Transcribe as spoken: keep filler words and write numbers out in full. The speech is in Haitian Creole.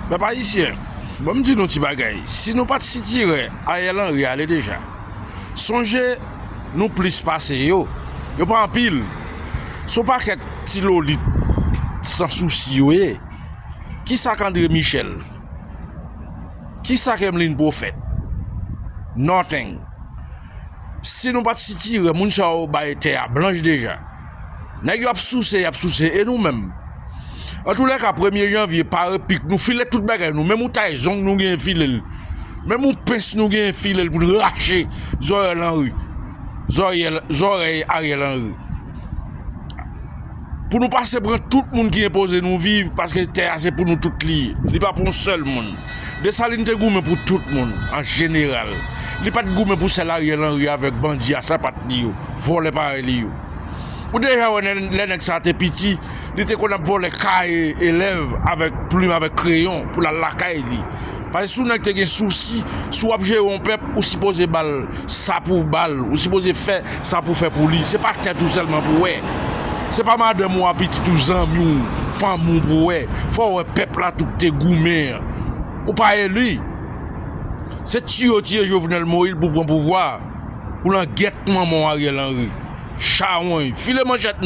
Pèp ayisyen, ban m di nou ti bagay. Si nou pa t sitirè, Ariel Henry ale deja. Sonje, nou plis pase yo. Yo pa anpil. Se yon pakèt ti lolit san sousi yo ye. Kisa k André Michel? Kisa k Emeline Prophète? Nothing. Si nou pa t sitirè, moun sa yo bay tè a blanch deja. Nèg yo ap souse, y ap souse, e nou menm? Antoulèka, premye janvye, pare pik nou, file tout bagay nou. Menm yon tay zong nou genyen file l. Menm yon pens nou genyen file l pou n rache zòrèy Henry. Zòrèy, zòrèy Ariel Henry. Pou nou pase pran tout moun ki enpoze nou viv, paske tè a se pou nou tout li ye. Li pa pou yon sèl moun. Desalin te goumen pou tout moun, an jeneral. Li pa t goumen pou sèl Ariel Henry avèk bandi a sapat li yo, vòlè parèy li yo. Ou deja wè lè, lè nèg sa te piti, li te konn ap vòlè kaye elèv avèk plim, avèk kreyon pou l al lakay li. Paske si yon nèg te gen sousi, si w ap jere yon pèp, ou sipoze ba l sa pou ba l, ou sipoze fè sa pou fè pou li. Se pa tèt ou sèlman pou wè. Se pa madanm ou a, pitit ou, zanmi w, fanmi w pou wè. Fò w wè pèp la tou k te goumen an. Ou pa eli. Se tiye yo tiye Jovenel Moïse pou pran pouvwa a. Ou nan gèt manman w Ariel Henry. Chawony, file manchèt